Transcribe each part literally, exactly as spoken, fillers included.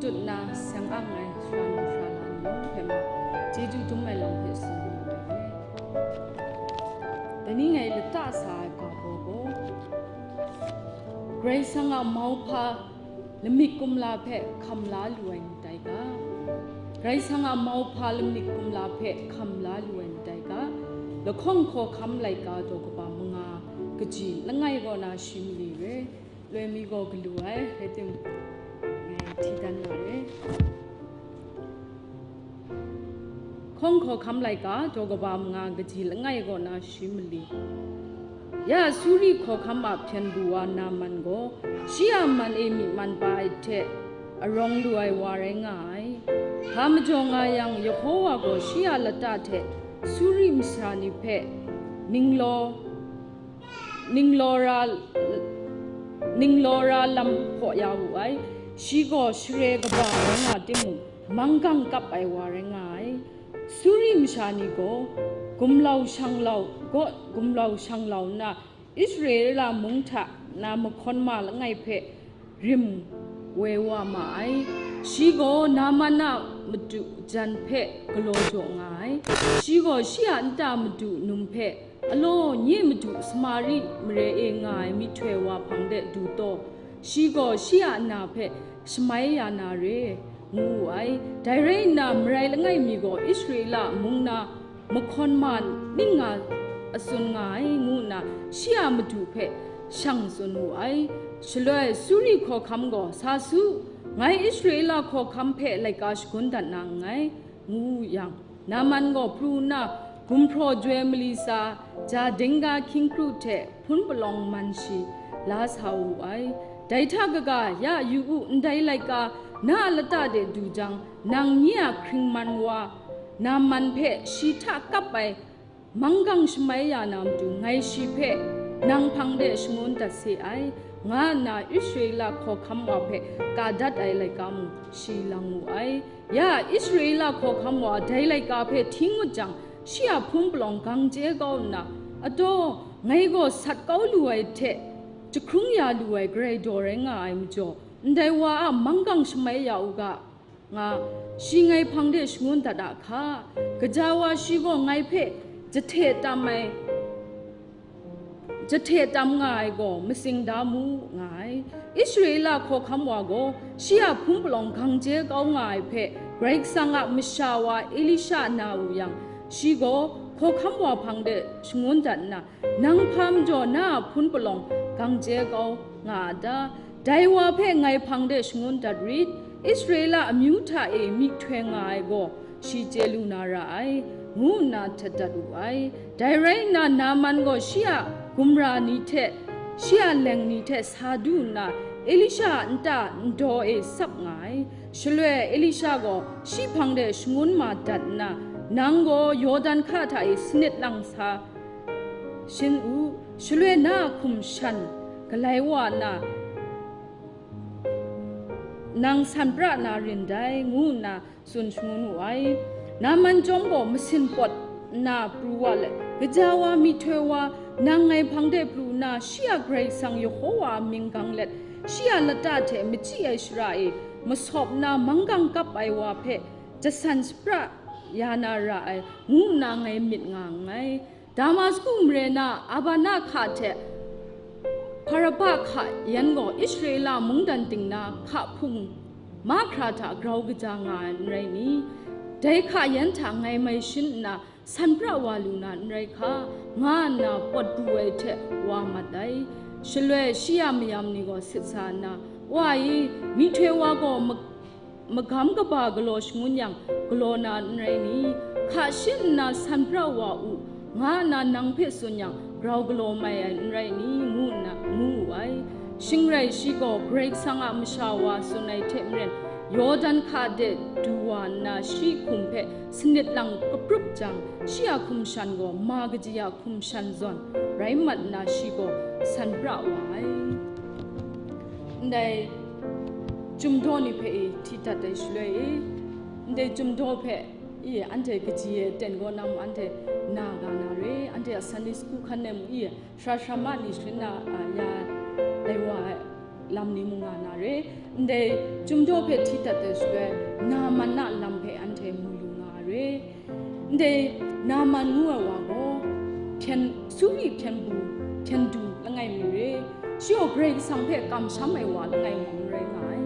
Nna seng ang ai sara nu sara la ni yawng hpe ma, chyeju dum ai lam hpe tsun yu ai. Dai ni ngai lata sa ai ga baw gaw, Karai Kasang a mauhpa lamik kumla hpe hkam la lu ai ni tai ga? Karai Kasang a mauhpa lamik kumla hpe hkam la lu ai ni tai ga? Lahkawng hkawhkam laika daw kaba manga kaji langai kaw na shi mali re, loi mi gaw galu ai, rai tim, ngai hti dan na re. Lahkawng hkawhkam laika daw kaba manga kaji langai kaw na shi mali. Ya Suri hkawhkam a hpyen du wa Naman gaw, shi a man e myi man pa ai hte arawng lu ai wa rai nga ai. Hpa majaw nga yang, Yehova gaw shi a lata hte Suri masha ni hpe ninglaw, ninglaw ra, ninglaw ra lam hpaw ya wu ai. Shi gaw share kaba rai nga timung, manggang kap ai wa rai nga ai. Suri masha ni gaw gumlau shanglau, gaw gumlau shanglau nna, Israela mung hta na mahkawn ma langai hpe rim woi wa ma ai. Shi gaw Naman a madu jan hpe galaw jaw nga ai. Shi gaw shi a nta madu num hpe, alaw, nye madu Samari mare e nga ai myihtoi wa hpang de du taw, shi gaw shi a na hpe shamai ya na re, ngu wu ai. Dai rai nna, marai langai mi gaw Israela mung na mahkawn ma ning nga a tsun nga ai, ngu nna shi a madu hpe shang tsun wu ai. Shaloi Suri hkawhkam gaw, "Sa su, ngai Israela hkawhkam hpe laika shagun dat na nngai," ngu yang, Naman gaw pru nna, gumhpraw joi mali tsa, ja dingga hkying kru hte hpun palawng man shi la sa wu ai. Dai hta kaga, ya yu u, ndai laika na a lata de du jang, nang nye a hkringman wa Naman hpe shi hta kap ai manggang shamai ya na matu, ngai shi hpe nang hpang de shangun dat se ai, nga nna Israela hkawhkam wa hpe ka dat ai laika mung shi lang wu ai. Ya Israela hkawhkam wa dai laika hpe hti ngut jang, shi a hpun palawng gang chye kau nna, "Ataw, ngai gaw sat kau lu ai hte jahkrung ya lu ai Karai daw rai nga ai majaw, ndai wa a manggang shamai ya u ga," nga, shi ngai hpang de shangun dat a hka. Gaja wa shi gaw ngai hpe jahte tam ai, jahte tam nga ai gaw matsing da mu, nga ai. Israela hkawhkam wa gaw shi a hpun palawng gang chye kau nga ai hpe Karai Kasang a masha wa Elisha na wu yang, shi gaw hkawhkam wa hpang de shangun dat nna, "Nang hpa majaw na a hpun palawng gang chye kau nga a ta? Dai wa hpe ngai hpang de shangun dat rit, Israela amyu hta e myihtoi nga ai gaw shi chye lu na ra ai," ngu nna htet dat wu ai. Dai rai nna, Naman gaw shi a gumra ni hte, shi a leng ni hte sa du nna, Elisha a nta ndaw e tsap nga ai. Shaloi Elisha gaw shi hpang de shangun ma dat nna, "Nang gaw Yawdan hka hta e sanit lang sa shin u, shaloi na a hkum shan galai wa na, nang san pra na rin dai," ngu nna tsun shangun wu ai. Naman chyawm gaw masin pawt nna pru wa let, "Gaja wa, myihtoi wa, nang ngai hpang de pru nna, shi a Karai Kasang Yehova a mying gang let, shi a lata hte machyi ai shara e masawp nna manggang kap ai wa hpe jasan shapra ya na ra ai," ngu nna ngai myit nga nngai. Damasku mare na Abana hka hte Hparaba hka yan gaw Israela mungdan ting na hka hpung mahkra hta grau kaja nga ai n rai ni? Dai hka yan hta ngai mai shin nna san pra wa lu na n rai hka, nga nna pawt pru ai hte wa mat ai. Shaloi shi a mayam ni gaw sit sa nna, "Wa e, myihtoi wa gaw ma-, magam kaba galaw shangun yang, galaw na n rai ni? Hka shin nna san pra wa u, nga nna nang hpe tsun yang, grau galaw mai ai n rai ni?" ngu nna ngu wu ai. Shing rai, shi gaw Karai Kasang a masha wa tsun ai hte maren, Yawdan hka de du wa nna, shi hkum hpe sanit lang kaprup jang, shi a hkum shan gaw ma kaji a hkum shan zawn rai mat nna, shi gaw san pra wa ai. Ndai chyum daw ni hpe e hti dat ai shaloi e, ndai chyum daw hpe e anhte kaji e ten gaw na mung, anhte na ga na re, anhte a Sunday school hkan e mung e shara shara ma ni sharin na, a, ya ai wa ai. lam ni mung nga na re. Ndai chyum daw hpe hti dat ai shaloi, Naman a lam hpe anhte mu lu nga re. Ndai Naman ngu ai wa gaw, hpyen, Suri hpyen du, hpyen du langai mi re. Shi gaw Karai Kasang hpe kamsham ai wa langai mung rai nga ai.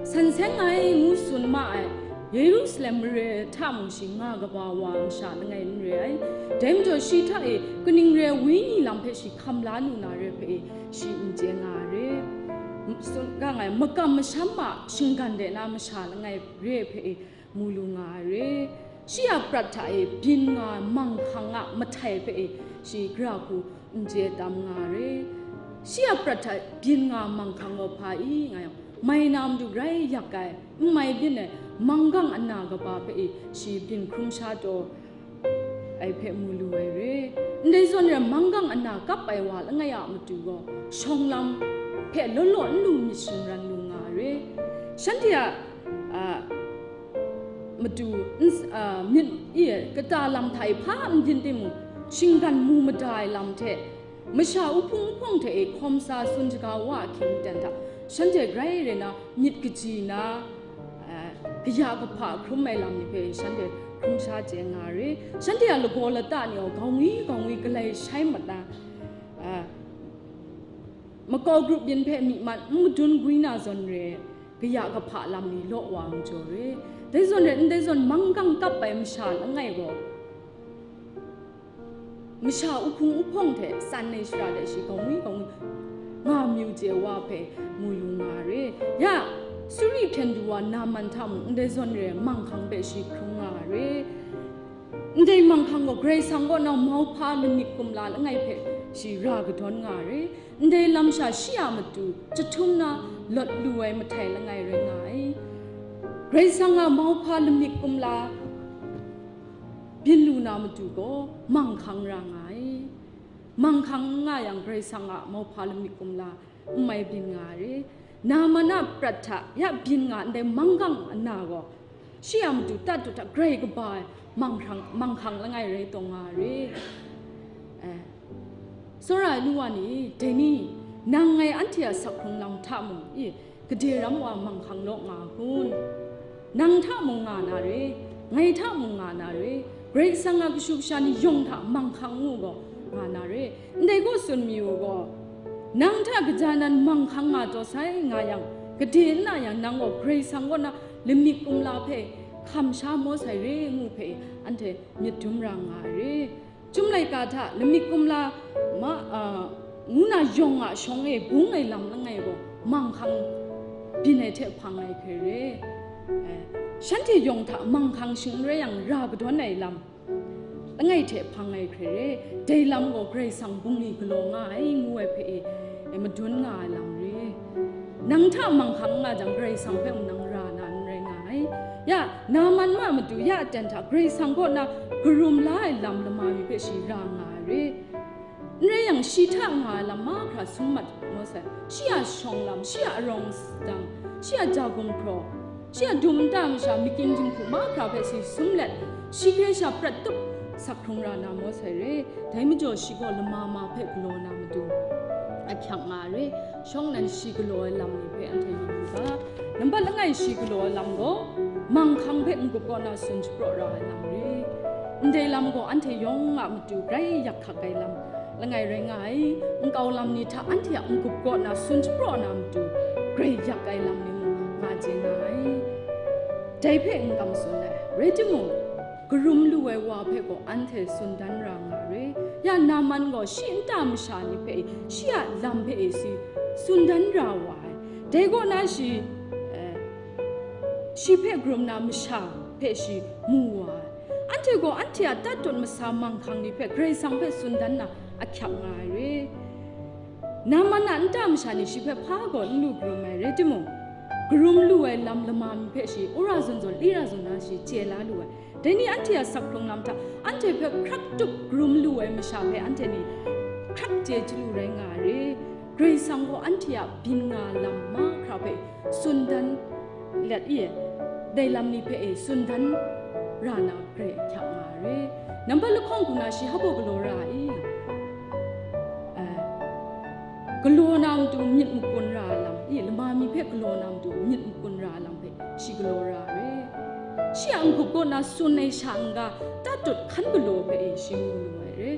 San seng ai ngu tsun ma ai, Yerusalem mare hta mung shi nga kaba wa masha langai n re ai. Dai majaw shi hta e kaning re ai wenyi lam hpe shi hkam la lu na re hpe e shi n chye nga ai re. Tsun ga nga ai, makam masham a shinggan de na masha langai re hpe e mu lu nga ai re. Shi a prat hta e byin nga ai manghkang a mahtai hpe e shi gara hku n chye tam nga ai re. Shi a prat hta byin nga ai manghkang gaw hpa i nga yang, mai na matu grai yak ai, n mai byin ai, manggang ana kaba hpe e shi byin hkrum sha taw ai hpe mu lu ai re. Ndai zawn re, manggang ana kap ai wa langai a matu gaw, shawng lam hpe law law n lu myit shingran lu nga ai re. Shanhte a, a, matu n s-, a, myit e kata lam hta e hpa n byin timung, shinggan mu mada ai lam hte, masha uhpung uhpawng hte e hkawm sa tsun shaga wa ahkying aten hta, shanhte grai re na myit kaji na, a, kaya kahpa hkrum ai lam ni hpe shanhte hkrum sha chye nga ai re. Shanhte a lagaw lata ni gaw gawngwi gawngwi galai shai mat na, a, makau grup yin hpe myi man n madun gwi na zawn re, kaya kahpa lam ni law wa n jaw re. Dai zawn re, ndai zawn manggang kap ai masha langai gaw, masha uhpung uhpawng hte tsan ai shara de shi gawngwi gawngwi nga myu chye wa hpe mu lu nga ai re. Ya, Suri hpyen du wa Naman hta mung ndai zawn re manghkang hpe shi hkrung nga ai re. Ndai manghkang gaw Karai Kasang kaw na mauhpa lamik kumla langai hpe shi ra kadawn nga ai re. Ndai lam sha shi a matu jahtum na lawt lu ai mahtai langai rai nga ai. Karai Kasang a mauhpa lamik kumla byin lu na matu gaw manghkang ra nga ai. Manghkang n nga yang, Karai Kasang a mauhpa lamik kumla n mai byin nga ai re. Naman a prat hta ya byin nga ndai manggang ana gaw, shi a matu tat dut hta grai kaba ai manghkang, manghkang langai rai taw nga ai re. Eh, tsawra ai nu wa ni, dai ni, nang ngai anhte a sak hkrung lam hta mung, i, gade ram wa manghkang law nga kun? Nang hta mung nga na re, ngai hta mung nga na re, Karai Kasang a kashu kasha ni yawng hta manghkang ngu gaw nga na re. Ndai gaw tsun mi u gaw, nang hta kaja nan manghkang nga taw sai nga yang, gade n na yang, nang gaw Karai Kasang kaw na lamik kumla hpe hkam sha maw sai re ngu hpe anhte myit dum ra nga ai re. Chyum laika hta lamik kumla ma, a, ngu na yawng a shawng e bung ai lam langai gaw manghkang byin ai hte hpang ai hkrai re. Eh, shanhte yawng hta manghkang shing n rai yang ra kadawn ai lam langai hte hpang ai hkrai re. Dai lam gaw Karai Kasang bungli galaw nga ai ngu ai hpe e, e madun nga ai lam re. Nang hta manghkang nga jang, Karai Kasang hpe mung nang ra na n rai nga ai. Ya, Naman ma matu ya aten hta Karai Kasang kaw na karum la ai lam lama mi hpe shi ra nga ai re. N rai yang, shi hta nga ai lam mahkra sum mat maw sai, shi a shawng lam, shi a arawng dang, shi a ja gumhpraw, shi a dum nta masha, makying dinghku mahkra hpe shi sum let, shi hkrai sha prat tup sak hkrung ra na maw sai re. Dai majaw shi gaw lama ma hpe galaw na matu ahkyak nga ai re. Shawng nan shi galaw ai lam ni hpe anhte yu yu ga. Nambat langai shi galaw ai lam gaw, manghkang hpe n-gup kaw na tsun shapraw ra ai lam re. Ndai lam gaw anhte yawng a matu grai yak hkak ai lam langai rai nga ai. Nkau lam ni hta anhte a n-gup kaw na tsun shapraw na matu grai yak ai lam ni mung nga chye nga ai. Dai hpe n kam tsun ai, rai timung, karum lu ai wa hpe gaw anhte tsun dan ra nga re. Ya Naman gaw shi nta masha ni hpe, shi a lam hpe e si tsun dan ra wa ai. Dai kaw na shi, eh, shi hpe karum na masha hpe shi mu wa ai. Anhte gaw anhte a tat dut masa manghkang ni hpe Karai Kasang hpe tsun dan na ahkyak nga ai re. Naman a nta masha ni shi hpe hpa gaw n lu karum ai, rai timung, karum lu ai lam lama mi hpe shi wora zawn zawn, lira zawn na shi chye la lu ai. Dai ni anhte a sak hkrung lam hta, anhte hpe hkrak tup karum lu ai masha hpe anhte ni hkrak chye chyalu rai nga ai re. Karai Kasang gaw anhte a byin nga lam mahkra hpe tsun dan let i, dai lam ni hpe e tsun dan ra na grai ahkyak nga ai re. Nambat lahkawng hku na shi hpa galaw ra ai? Eh, galaw na matu myit makun ra ai lam, e, lama mi hpe galaw na matu myit makun ra ai lam hpe shi galaw ra ai re. Shi a n-gup kaw na tsun ai sha n-ga, tatut hkan galaw hpe e shi mu lu ai re.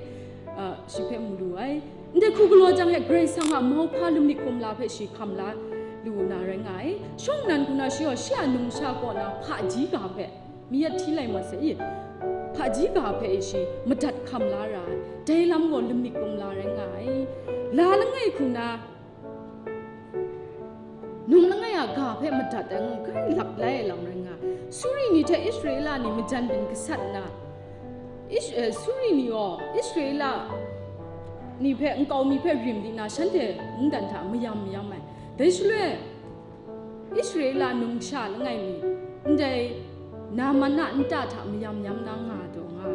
A, shi hpe mu lu ai. Ndai hku galaw jang e, Karai Kasang a mauhpa lamik kumla hpe shi hkam la lu na rai nga ai. Shawng nnan hku na shi gaw shi a numsha kaw na hpaji ga hpe, mi yat hti lai mat sai, hpaji ga hpe shi madat hkam la ra ai. Dai lam gaw lamik kumla rai nga ai. La langai hku na, num langai a ga hpe madat ai ngu hkrai lap lai ai lam rai nga ai. Suri ni hte Israela ni majan byin gasat nna, Is-, eh, Suri ni gaw Israela ni hpe, nkau mi hpe rim di na, shanhte mungdan hta mayam mayam ai. Dai shaloi, Israela numsha langai mi, ndai Naman a nta hta mayam yam na nga taw nga,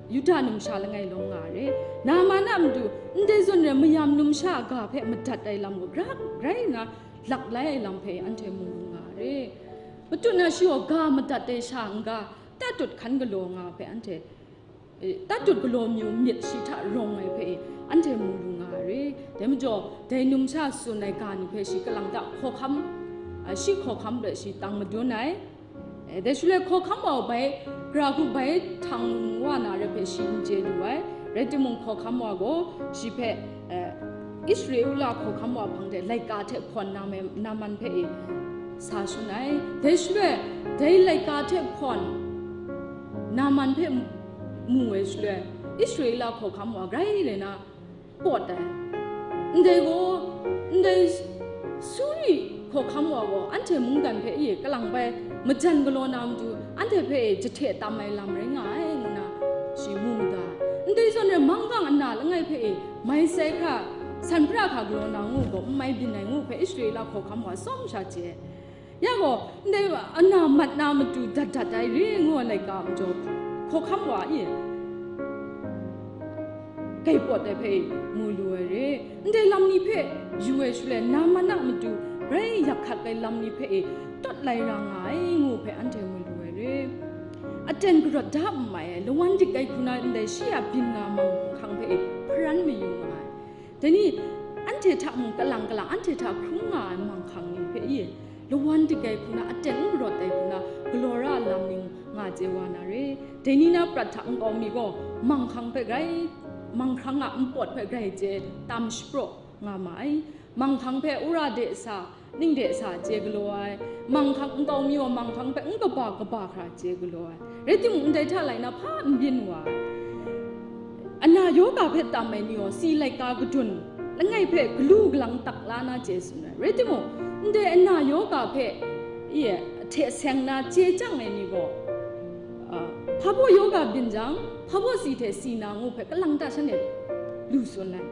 Yuda numsha langai lawng nga re. Naman a matu, ndai zawn rai mayam numsha a ga hpe madat ai lam gaw grak rai nna, lak lai ai lam hpe anhte mu lu nga re. Matut na shi gaw ga madat ai sha n-ga, tatut hkan galaw nga hpe anhte, e, tatut galaw mayu myit shi hta rawng ai hpe e, anhte mu lu nga ai re. Dai majaw, dai numsha tsun ai ga ni hpe shi kalang ta hkawhkam, a, shi hkawhkam hpe shi tang madun ai. E, dai shaloi hkawhkam wa bai, gara hku bai htang wa na re hpe shi n chye lu ai. Rai timung, hkawhkam wa gaw shi hpe, e, Israela hkawhkam wa hpang de laika hte hpawn na me, Naman hpe e sa shangun ai. Dai shaloi, dai laika hte hpawn Naman hpe mu ai shaloi, Israela hkawhkam wa grai rai na pawt ai. Ndai gaw, ndai Suri hkawhkam wa gaw anhte mungdan hpe e kalang bai majan galaw na matu, anhte hpe e jahte tam ai lam rai nga ai, ngu na shi mu mada ai. Ndai zawn rai manggang ana langai hpe e mai sai hkra, san pra hkra galaw na ngu gaw, n mai byin ai ngu hpe Israela hkawhkam wa tsawm sha chye ai. Ya gaw, ndai ana mat na matu dat dat ai re ngu ai laika majaw, hkawhkam wa e kai pawt ai hpe mu lu ai re. Ndai lam ni hpe yu ai shaloi, Naman a matu grai yak hkat ai lam ni hpe e tawt lai ra nga ai ngu hpe anhte mu lu ai re. Aten karawt da n mai ai, lawan dik ai hku na ndai shi a byin nga manghkang hpe e hparan mayu nga ai. Dai ni, anhte hta mung kalang kalang, anhte hta hkrung nga ai manghkang ni hpe e, lawan dik ai hku na, aten n karawt ai hku na, galaw ra ai lam ni nga chye wa na re. Dai ni na prat hta nkau mi gaw, manghkang hpe grai, manghkang a npawt hpe grai chye tam shapraw nga ma ai. Manghkang hpe wora de sa, ning de sa chye galaw ai. Manghkang nkau mi gaw manghkang hpe n kaba kaba hkra chye galaw ai. Rai timung, ndai hta lai na hpa n byin wa ai. Ana yawga hpe tam ai ni gaw si laika kadun langai hpe galu galang tak la na chye tsun ai. Rai timung, ndai ana yawga hpe, e, hte seng na chye chyang ai ni gaw, a, hpa baw yawga byin jang, hpa baw si hte si na ngu hpe kalang ta shanhte lu tsun ai,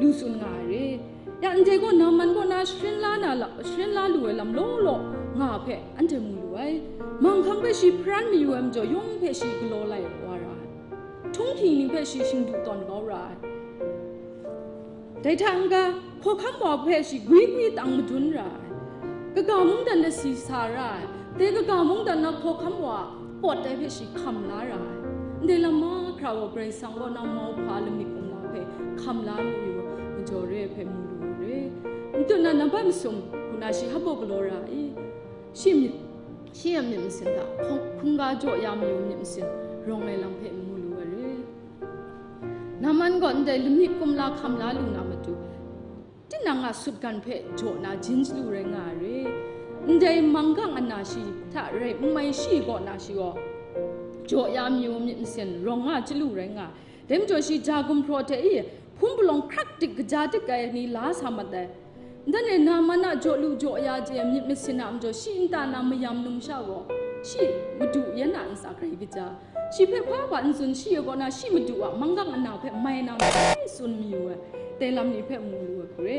lu tsun nga ai re. Ya, ndai gaw Naman kaw na sharin la na la, sharin la lu ai lam law law nga hpe anhte mu lu ai. Manghkang hpe shi hparan mayu ai majaw, yawng hpe shi galaw lai wa ra ai. Htunghking ni hpe shi shingdu tawn kau ra ai. Dai hta n-ga, hkawhkam wa hpe shi gwi gwi tang madun ra ai. Kaga mungdan de si sa ra ai. Dai kaga mungdan na hkawhkam wa pawt ai hpe shi hkam la ra ai. Ndai lam mahkra gaw Karai Kasang kaw na mauhpa lamik kumla hpe hkam la mayu ai majaw re ai hpe mu lu ai re. N tut na, nambat masum hku na shi hpa baw galaw ra i? Shi myit, shi a myit masin hta hkung-, hkungga jaw ya mayu myit masin rawng ai lam hpe mu lu ai re. Naman gaw ndai lamik kumla hkam la lu na matu, tinang a sutgan hpe jaw na jin chyalu rai nga ai re. Ndai manggang ana shi hta rai n mai shi kaw na shi gaw, jaw ya mayu myit masin rawng nga chyalu rai nga ai. Dai majaw shi ja gumhpraw hte e hpun palawng hkrak dik kaja dik ai ni la sa mat ai. Ndan e Naman a jaw lu jaw ya chye ai myit masin a majaw shi nta na mayam numsha gaw, shi madu yan a ntsa grai kaja, shi hpe hpa hpa n tsun, shi e kaw na shi madu a manggang ana hpe mai na marai tsun mayu ai, dai lam ni hpe mu lu ai hku re.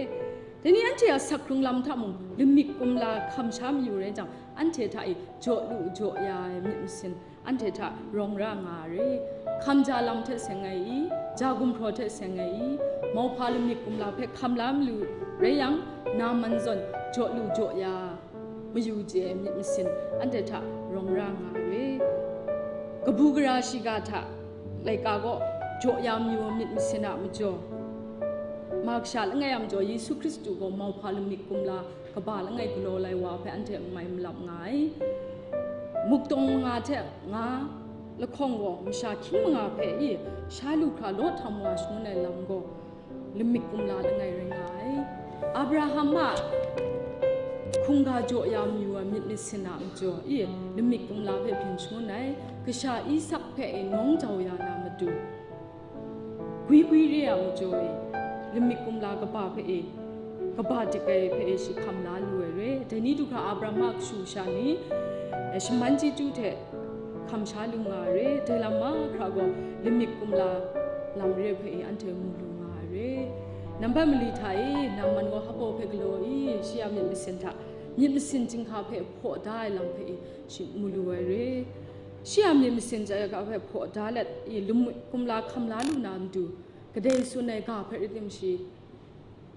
Dai ni anhte a sak hkrung lam hta mung lamik kumla hkam sha mayu rai jang, anhte hta e jaw lu jaw ya ai myit masin anhte hta rawng ra nga ai re. Hkam ja lam hte seng ai i, ja gumhpraw hte seng ai i, mauhpa lamik kumla hpe hkam la malu rai yang, Naman zawn jaw lu jaw ya mayu chye ai myit masin anhte hta rawng ra nga ai re. Kabu gara shiga hta laika gaw jaw ya mayu ai myit masin a majaw, Ma kasha langai a majaw Yesu Hkristu gaw mauhpa lamik kumla kaba langai galaw lai wa hpe anhte n mai malap nga ai. Muk tawng manga hte nga lahkawng gaw masha hkying manga hpe i sha lu hkra law htam wa shangun ai lam gaw lamik kumla langai rai nga ai. Abraham a hkungga jaw ya mayu ai myit masin a majaw i lamik kumla hpe byin shangun ai. Kasha Isak hpe e nawng jau ya na matu, gwi gwi re a majaw e, lamik kumla kaba hpe e, kaba dik ai hpe e shi hkam la lu ai re. Dai ni du hkra Abraham a kashu kasha ni, eh, shaman chyeju hte hkam sha lu nga ai re. Dai lam mahkra gaw lamik kumla lam re hpe e anhte mu lu nga ai re. Nambat mali hta e, Naman gaw Habo hpe galaw i, shi a myit masin hta, myit masin chyinghka hpe hpaw da ai lam hpe e shi mu lu ai re. Shi a myit masin chyinghka hpe hpaw da let i, lamik kumla hkam la lu na matu, kadai tsun ai ga hpe rai tim shi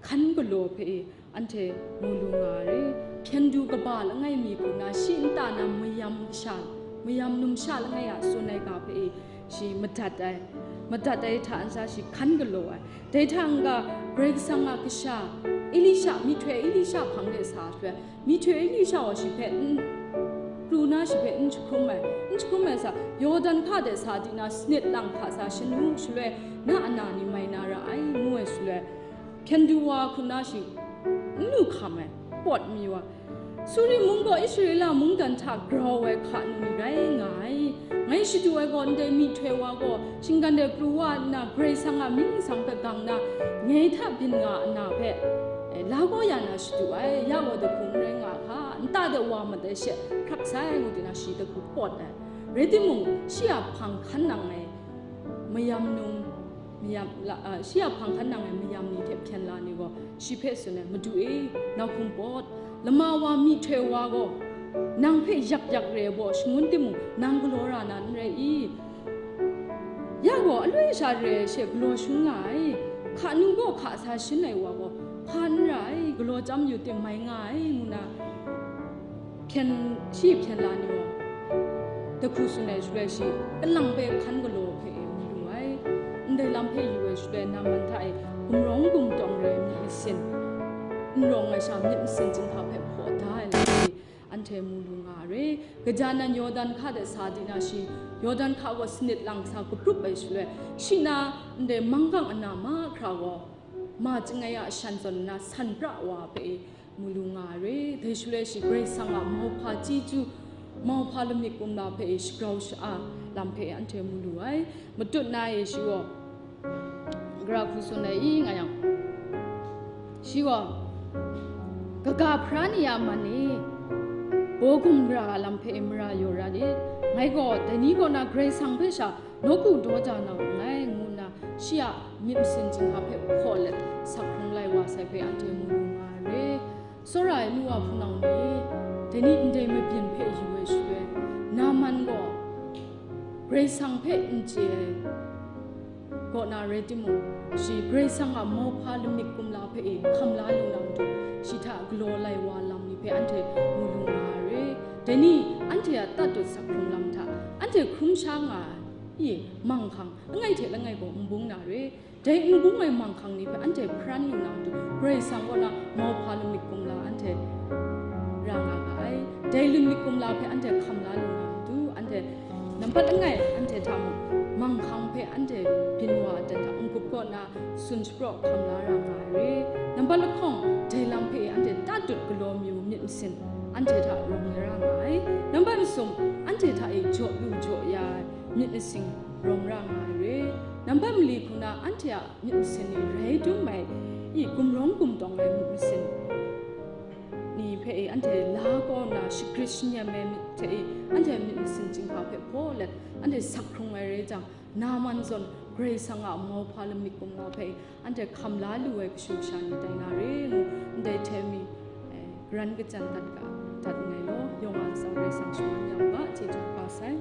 hkan galaw hpe e anhte mu lu nga ai re. Hpyen du kaba langai mi hku na shi nta na mayam kasha, mayam numsha langai a tsun ai ga hpe e shi madat ai, madat ai hta n-ga shi hkan galaw ai. Dai hta n-ga Karai Kasang a kasha Elisha, myihtoi Elisha hpang de sa shaloi, myihtoi Elisha gaw shi hpe n pru na, shi hpe n jahkrum ai, n jahkrum ai sa, Yawdan hka de sa di na, sanit lang hka sa shanu shaloi, na a na ni mai na ra ai, ngu ai shaloi, hpyen du wa hku na shi n lu hkam ai, pawt mayu ai. Suri mung gaw Israela mungdan hta grau ai hka nu ni rai nga ai. Ngai shadu ai gaw ndai myihtoi wa gaw shinggan de pru wa nna, Karai Kasang a mying nsang hpe gang na, ngai hta byin nga a na hpe, eh, la kau ya na shadu ai, ya gaw dahku n rai nga hka, nta de wa mat ai she, hkrak sai, ngu di na shi dahku pawt ai. Rai timung, shi a hpang hkan nang ai mayam num, mayam la, a, shi a hpang hkan nang ai mayam ni hte hpyen la ni gaw, shi hpe tsun ai, Madu e, nau hkum pawt, lama wa myihtoi wa gaw, nang hpe yak yak re ai baw shangun timung, nang galaw ra na n rai i? Ya gaw aloi sha re ai she galaw shangun nga ai, hka nu gaw hka sa shin ai wa gaw, hpa n ra ai, galaw chyam yu tim mai nga ai, ngu na hpyen, shi hpyen la ni gaw, dahku tsun ai shaloi shi, kalang hpe hkan galaw hpe e mu lu ai. Ndai lam hpe yu ai shaloi, Naman hta e gumrawng gumtawng rai myit masin, n rawng ai sha myit masin chyinghka hpe hpaw da ai lam e anhte mu lu nga ai re. Kaja nan Yawdan hka de sa di na shi, Yawdan hka gaw sanit lang sa kaprup ai shaloi, shi na ndai manggang ana mahkra gaw, ma chyangai a shan zawn nna san pra wa hpe e mu lu nga ai re. Dai shaloi shi Karai Kasang a mauhpa chyeju, mauhpa lamik kumla hpe e shagrau sha-a lam hpe e anhte mu lu ai. Matut na e shi gaw, gara hku tsun ai i nga yang, shi gaw, kaga hpara ni a man e, baw gumra a lam hpe e mara yaw ra lit, ngai gaw dai ni kaw na Karai Kasang hpe sha nawku daw ja na nngai, ngu nna shi a myit masin chyinghka hpe hpaw let sak hkrung lai wa sai hpe anhte mu lu nga ai re. Tsawra ai nu wa hpunau ni, dai ni ndai mabyin hpe yu ai shaloi, Naman gaw Karai Kasang hpe n chye ai kaw na rai timung, shi Karai Kasang a mauhpa lamik kumla hpe e hkam la lu na matu, shi hta galaw lai wa lam ni hpe anhte mu lu nga ai re. Dai ni anhte a tatut sak hkrung lam hta anhte hkrum sha nga ai, i, manghkang langai hte langai gaw n bung na re. Dai n bung ai manghkang ni hpe anhte hparan yu na matu, Karai Kasang kaw na mauhpa lamik kumla anhte ra nga ga ai. Dai lamik kumla hpe anhte hkam la lu na matu, anhte nambat langai anhte hta mung, manghkang hpe anhte byin wa ai aten hta n-gup kaw na tsun shapraw hkam la ra nga ai re. Nambat lahkawng, dai lam hpe anhte tatut galaw mayu myit masin anhte hta rawng ya ra nga ai. Nambat masum, anhte hta e jaw lu jaw ya ai myit masin rawng ra nga ai re. Nambat mali hku na anhte a myit masin ni rai dum ai, i, gumrawng gumtawng ai myit masin ni hpe e anhte la kaw nna, shagrit shanyam ai myit hte e anhte myit masin chyinghka hpe hpaw let anhte sak hkrung ai rai jang, Naman zawn Karai Kasang a mauhpa lamik kumla hpe e anhte hkam la lu ai kashu kasha ni tai na re ngu, ndai hte mi, eh, garan kajan dat ga, dat nngai law, yawng a ntsa Karai Kasang shaman ya u ga, chyeju kaba sai.